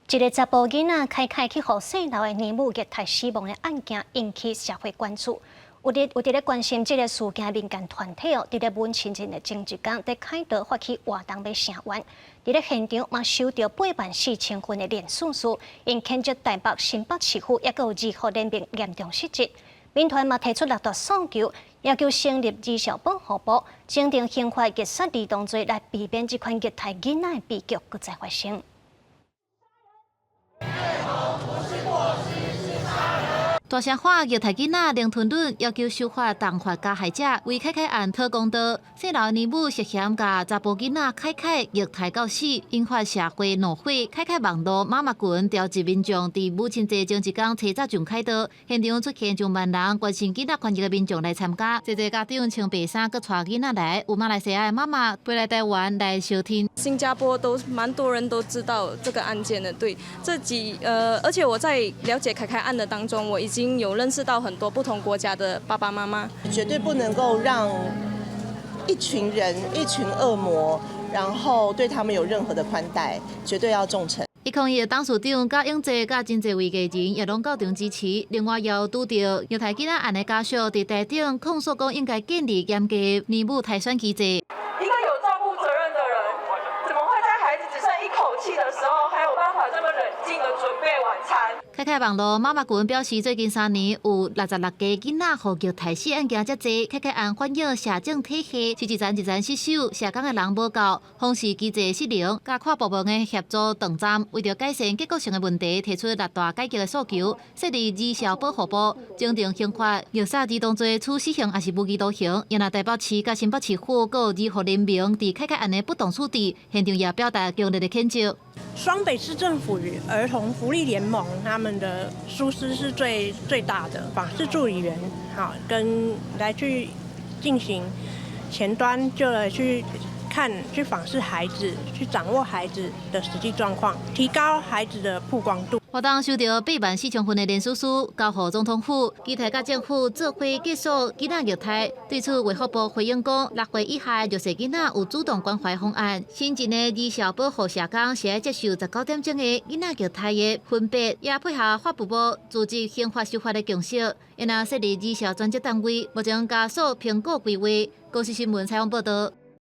一个查埔囡仔凱凱去予細樓的奶母虐待死亡的案件引起社會關注。有佇咧關心這个事件民間團體哦，佇咧母親節的前一工，佇凱道發起活動欲聲援。佇咧現場嘛收著84,000份的連署書，𪜶譴責台北新北市府抑閣有兒福聯盟嚴重失職。民團嘛提出六大訴求，要求成立兒少保護部，增訂刑法虐殺兒童罪，來避免這款虐待囡仔的悲劇閣再發生。不是過失是殺人。大聲喊虐待囡仔零吞忍，要求修法重罰加害者，為凱凱案討公道。細樓奶母涉嫌共查埔囡仔凱凱虐待到死，引發社會怒火。凱凱網路媽媽群召集民眾佇母親節前一工提早上凱道，現場出現上萬人關心囡仔權益的民眾來參加。濟濟家長穿白衫，閣帶囡仔來，有馬來西亞的媽媽飛來台灣來相挺。新加坡都蠻多人都知道這個案件的，對，這幾而且我在了解凱凱案的當中，我已經有認識到很多不同國家的爸爸媽媽。絕對不能夠讓一群人、一群惡魔，然後對他們有任何的寬待，絕對要重懲。一空一的董事長賈永濟佮真濟位藝人也攏到場支持。另外，也有拄著虐待囡仔案的家屬佇台頂控訴講，應該建立嚴格奶母篩選機制。一個有照顧責任的人，怎麼會在孩子只剩一口氣的時候，還有辦法這麼冷靜的準備晚餐？凱凱網路媽媽群表示，最近3年有66家囡仔予虐待死案件遮濟。凱凱案反映社政體系是一層一層失守，社工的人無夠，訪視機制失靈，佮跨部門的協作斷層，為著改善結構性的問題，提出六大改革的訴求，設立兒少保護部，增訂刑法虐殺兒童罪處死刑抑是無期徒刑。若台北市佮新北市府閣有兒福聯盟佇凱凱案的不當處置，現場也表達強烈的譴責。雙北市政府與兒童福利聯盟，他們的疏失是最最大的。訪視助理員，好，跟來去進行前端就來去看、去訪視孩子，去掌握孩子的實際狀況，提高孩子的曝光度。活動收著84,000份的連署書，交予總統府，期待佮政府做伙結束囡仔虐待。對此，衛福部回應講，6歲以下弱勢囡仔有主動關懷方案。新進的兒少保護社工是愛接受19點鐘的囡仔虐待的分別，也配合法務部組織刑法修法的共識，因而設立兒少專職單位，目前加速評估規劃。公視新聞採訪報導。